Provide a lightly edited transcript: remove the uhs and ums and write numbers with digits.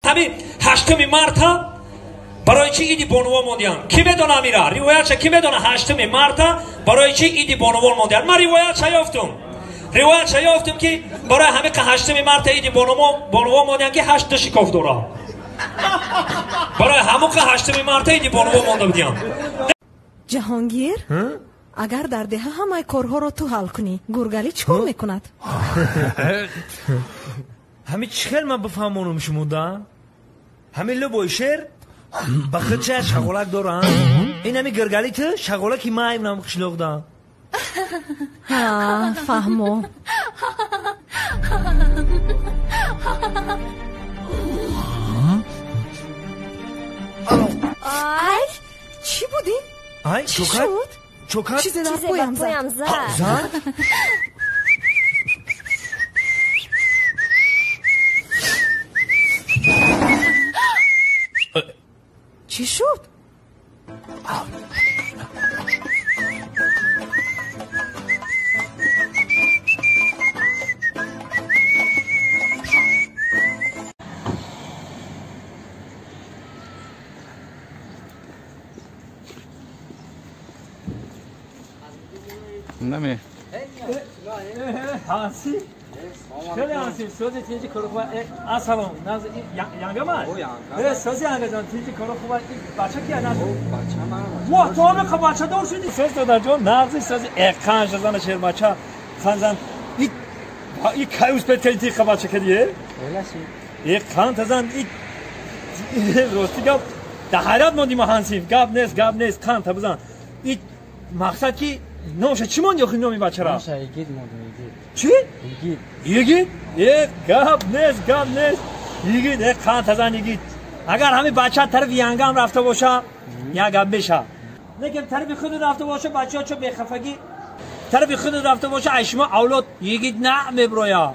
Ҳамин 8 марта барои чӣ иди бонувон мондиям? Кӣ медона амира? Ривоятша кӣ медона 8 марта барои чӣ иди бонувон мондиям? Ман ривоятша ёфтум. Ривоятша ёфтум ки барои ҳамин 8 марта иди бонувон мондиям ки 8 шикоф дорад. Барои ҳамон 8 марта иди бонувон монда будиям. Ҷаҳонгир, агар дар деҳа ҳамаи корҳоро ту ҳал кунӣ, Гургалӣ чӣ кор мекунад? Ҳамин чӣ хел ман бифаҳмонам шумода? Ҳамин лубои шер ба худша шағолак дорам. Ин ҳамин Гургалӣ ту шағолаки ман нам қишлоқда. Ҳа, фаҳмо. Ай, чӣ буд ин? Ай, чӣ шуд? Чокар? Чизе дар поям зад. Зад? Чӣ шуд? Наме. Ҳанси? Хеле ҳанси, сози тинҷи коро хуба. Ассалом, наз янгама? Э, сози янгаҷон, тинҷи коро хуба. Бача кия наз? Бача ман. Ва, ту ҳаме қа бачадор шуди. Соз додарҷон, нағзи сози эқан жазана шербача. Ханзан и и кай успед кади ти қа бача кади, э? Эласи. Э, қан тазан и рости гап да ҳайрат монди ма ҳанси. Гап нест, гап нест, қан та бизан. И мақсад ки номша чӣ монди охи номи бачара? Номша Игит мондум, Игит. Чӣ? Игит. Игит? Э, гап нест, гап нест. Игит, э, қан тазан Игит. Агар ҳамин бача тарафи янгам рафта боша, як гап меша. Лекин тарафи худ рафта боша, бачаҳо чо бехафагӣ тарафи худ рафта боша, ай шумо авлод Игит на меброя.